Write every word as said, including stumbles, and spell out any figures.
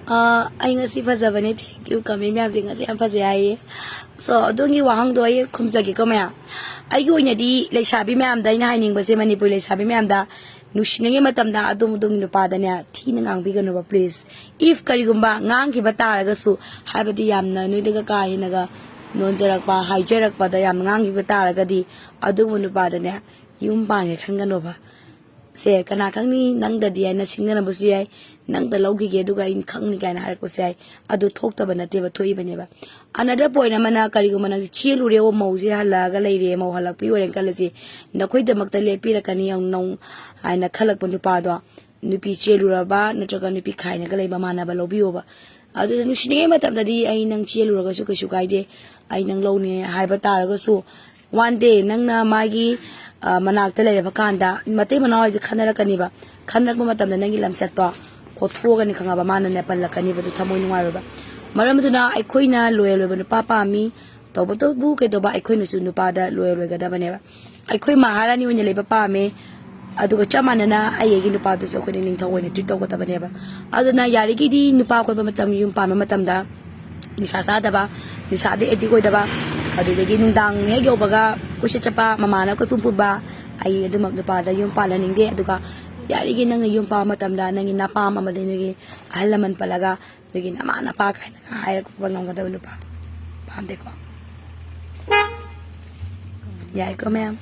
ꯑꯥ, ꯑꯩ ꯉꯁꯤ ꯐꯖꯕꯅꯦ, thank you, comment ꯃꯌꯥꯝꯁꯦ ꯉꯁꯤ ꯌꯥꯝ ꯐꯖꯩ ꯍꯥꯏꯌꯦ꯫ So, ꯑꯗꯣꯝꯒꯤ ꯋꯥꯍꯪꯗꯣ ꯑꯩ ꯈꯨꯝꯖꯒꯦꯀꯣ ꯃꯌꯥꯝ꯫ ꯑꯩꯒꯤ ꯑꯣꯏꯅꯗꯤ ꯂꯩꯁꯥꯕꯤ ꯃꯌꯥꯝꯗ ꯑꯩꯅ ꯍꯥꯏꯅꯤꯡꯕꯁꯦ, ꯃꯅꯤꯄꯨꯔ ꯂꯩꯁꯥꯕꯤ ꯃꯌꯥꯝꯗ, ꯅꯨꯡꯁꯤꯅꯤꯡꯉꯤ ꯃꯇꯝꯗ ꯑꯗꯣꯝ ꯑꯗꯣꯝꯒꯤ ꯅꯨꯄꯥꯗꯅꯦ ꯊꯤꯅ ꯉꯥꯡꯕꯤꯒꯅꯨꯕ, please꯫ If ꯀꯔꯤꯒꯨꯝꯕ ꯉꯥꯡꯈꯤꯕ ꯇꯥꯔꯒꯁꯨ, ꯍꯥꯏꯕꯗꯤ ꯌꯥꯝꯅ ꯅꯣꯏꯗꯒ ꯀꯥ ꯍꯦꯟꯅꯒ ꯅꯣꯟꯖꯔꯛꯄ, ꯍꯥꯏꯖꯔꯛꯄꯗ ꯌꯥꯝꯅ ꯉꯥꯡꯈꯤꯕ ꯇꯥꯔꯒꯗꯤ, ꯑꯗꯨꯒꯨꯝꯕ ꯅꯨꯄꯥꯗꯅꯦ ꯌꯨꯝ ꯄꯥꯟꯒꯦ ꯈꯟꯒꯅꯣꯕ꯫ ꯁꯦ, ꯀꯅꯥ ꯈꯪꯅꯤ, ꯅꯪꯗꯗꯤ ꯍꯥꯏꯅ ꯁꯤꯡꯅꯔꯝꯕꯁꯨ ꯌꯥꯏ, ꯅꯪꯗ ꯂꯧꯈꯤꯒꯦ ꯑꯗꯨꯒ ꯑꯩꯅ ꯈꯪꯅꯤ ꯀꯥꯏꯅ ꯍꯥꯏꯔꯛꯄꯁꯨ ꯌꯥꯏ꯫ ꯑꯗꯨ ꯊꯣꯛꯇꯕ ꯅꯠꯇꯦꯕ, ꯊꯣꯛꯏꯕꯅꯦꯕ꯫ Another point ꯑꯃꯅ, ꯀꯔꯤꯒꯨꯝꯕ ꯅꯪꯁꯦ ꯆꯦꯜꯂꯨꯔꯦ, ꯑꯣ, ꯃꯧꯁꯦ ꯍꯜꯂꯛꯑꯒ ꯂꯩꯔꯦ, ꯃꯧ ꯍꯜꯂꯛꯄꯤ ꯑꯣꯏꯔꯦꯅ ꯈꯜꯂꯁꯤ, ꯅꯈꯣꯏꯗꯃꯛꯇ ꯂꯦꯞꯄꯤꯔꯛꯀꯅꯤ, ꯌꯥꯝ ꯅꯧ ꯍꯥꯏꯅ ꯈꯜꯂꯛꯄ ꯅꯨꯄꯥꯗꯣ, ꯅꯨꯄꯤ ꯆꯦꯜꯂꯨꯔꯕ ꯅꯠꯇ꯭ꯔꯒ ꯅꯨꯄꯤ ꯈꯥꯏꯅꯒ ꯂꯩꯕ ꯃꯥꯟꯅꯕ ꯂꯧꯕꯤꯌꯣꯕ꯫ ꯑꯗꯨꯅ ꯅꯨꯡꯁꯤꯅꯤꯡꯉꯩ ꯃꯇꯝꯗꯗꯤ ꯑꯩ ꯅꯪ ꯆꯦꯜꯂꯨꯔꯒꯁꯨ ꯀꯩꯁꯨ ꯀꯥꯏꯗꯦ, ꯑꯩ ꯅꯪ ꯂꯧꯅꯤ ꯍꯥꯏꯕ ꯇꯥꯔꯒꯁꯨ, one day ꯅꯪꯅ ꯃꯥꯒꯤ, ꯑ, ꯃꯅꯥꯛꯇ ꯂꯩꯔꯕ ꯀꯥꯟꯗ, ꯃꯇꯩ ꯃꯅꯥꯎ ꯍꯥꯏꯁꯦ ꯈꯟꯅꯔꯛꯀꯅꯤꯕ꯫ ꯈꯟꯅꯔꯛꯄ ꯃꯇꯝꯗ ꯅꯪꯒꯤ ꯂꯝꯆꯠꯇꯣ ꯀꯣꯠꯊꯣꯛꯑꯒꯅꯤ ꯈꯪꯉꯕ, ꯃꯥꯅꯅꯦ ꯄꯜꯂꯛꯀꯅꯤꯕ, ꯑꯗꯨ ꯊꯃꯣꯏ ꯅꯨꯡꯉꯥꯏꯔꯣꯏꯕ꯫ ꯃꯔꯝ ꯑꯗꯨꯅ ꯑꯩꯈꯣꯏꯅ loyal ꯑꯣꯏꯕ ꯅꯨꯄꯥ ꯄꯥꯝꯃꯤ, ꯇꯧꯕꯇꯕꯨ ꯀꯩꯗꯧꯕ, ꯑꯩꯈꯣꯏꯅꯁꯨ ꯅꯨꯄꯥꯗ loyal ꯑꯣꯏꯒꯗꯕꯅꯦꯕ꯫ ꯑꯩꯈꯣꯏ ꯃꯍꯥꯔꯥꯅꯤ ꯑꯣꯏꯅ ꯂꯩꯕ ꯄꯥꯝꯃꯦ, ꯑꯗꯨꯒ ꯆꯞ ꯃꯥꯟꯅꯅ ꯑꯩ ꯑꯩꯒꯤ ꯅꯨꯄꯥꯗꯨꯁꯨ ꯑꯩꯈꯣꯏꯅ ꯅꯤꯡꯊꯧ ꯑꯣꯏꯅ treat ꯇꯧꯒꯗꯕꯅꯦꯕ꯫ ꯑꯗꯨꯅ ꯌꯥꯔꯤꯈꯩꯗꯤ ꯅꯨꯄꯥ ꯀꯣꯏꯕ ꯃꯇꯝ, ꯌꯨꯝ ꯄꯥꯟꯕ ꯃꯇꯝꯗ ꯅꯤꯁꯥ ꯆꯥꯗꯕ, ꯅꯤꯁꯥꯗ addict ꯑꯣꯏꯗꯕ, ꯑꯗꯨꯗꯒꯤ ꯅꯨꯡꯗꯥꯡ ꯍꯦꯛ ꯌꯧꯕꯒ ꯀꯣꯏꯆꯠ ꯆꯠꯄ, ꯃꯃꯥꯅ ꯀꯣꯏꯄꯨ ꯄꯨꯕ, ꯑꯩ ꯑꯗꯨꯃꯛ ꯅꯨꯄꯥꯗ ꯌꯨꯝ ꯄꯥꯜꯍꯟꯅꯤꯡꯗꯦ꯫ ꯑꯗꯨꯒ ꯌꯥꯔꯤꯈꯩ ꯅꯪꯅ ꯌꯨꯝ ꯄꯥꯟꯕ ꯃꯇꯝꯗ ꯅꯪꯒꯤ ꯅꯄꯥꯝ ꯑꯃꯗꯤ ꯅꯣꯏꯒꯤ ꯑꯍꯜ ꯂꯃꯟ ꯄꯜꯂꯒ ꯅꯣꯏꯒꯤ ꯅꯃꯥ ꯅꯄꯥ ꯀꯥꯏꯅ ꯍꯥꯏꯔꯛꯄ ꯉꯝꯒꯗꯕ ꯅꯨꯄꯥ ꯄꯥꯝꯗꯦꯀꯣ꯫ ꯌꯥꯏꯀꯣ ꯃꯌꯥꯝ?